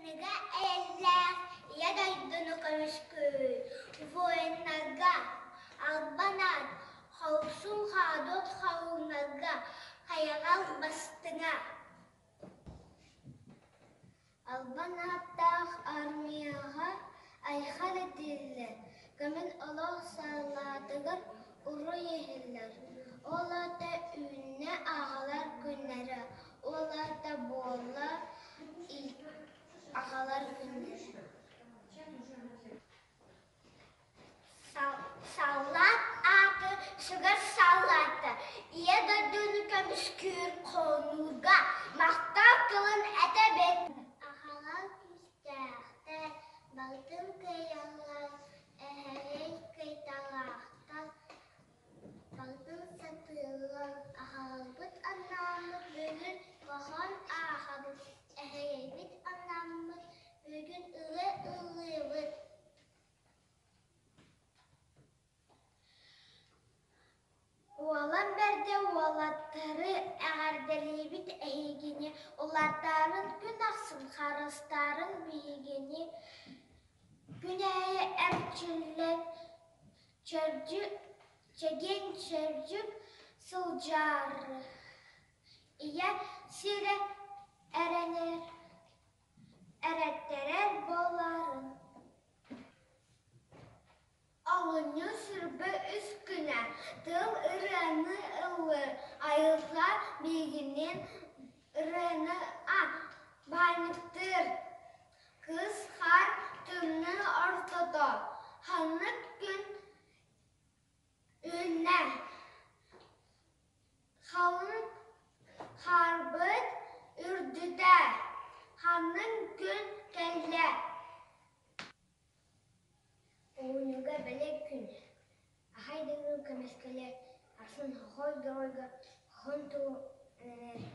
Тымныыга эрэллээх Ийэ дойдуну көмүскүүр воиннарга албан аат, хорсун хоодуот хоһууннарга хайаҕас бастыҥа. Албан ааттаах армияҕа айхал этиллэр, көмүл олох салаатыгар уруй иһиллэр. Ол аата үүннэ аҕалар күннэрэ, ол аата буолла аҕалар күннэрэ. Саллаат ааты сүгэр саллаата Ийэ дойдуну көмүскүүр хонууга махтал тылын этэбит. Аҕалар күүстээхтэр, балтын кыайаллар, эһэрэй кыайталаахтар, балтын сатыыллар, аҕаларбыт анааммыт бүгүн хоһоон ааҕабыт, эһэйбит анааммыт бүгүн ырыа ыллыыбыт. Уолан бэрдэ уолаттары эҕэрдэлиибит эһигини, улаатаарын күн ахсын харыстаарын биһигини, күн аайы эрчиллэн чэгиэн-чэбдик сылдьаары, ийэ сирэ эрэнэр, эрэттэрэр буоларын. Олунньу 23 күнэ тыл ырыаны ыллыыр, айылҕа биһигинин ырыаны баанньыктыыр. Кыс хаар тымныы ортото ханнык күн үүннэ? Халыҥ хаарбыт үрдүтэ ханнык күн кэллэ? Оҕунньуга бэлиэ күн аһай дойду көмүскэлэ ахсын хохой дьоҕойго хоһоон тылы эрэнэр.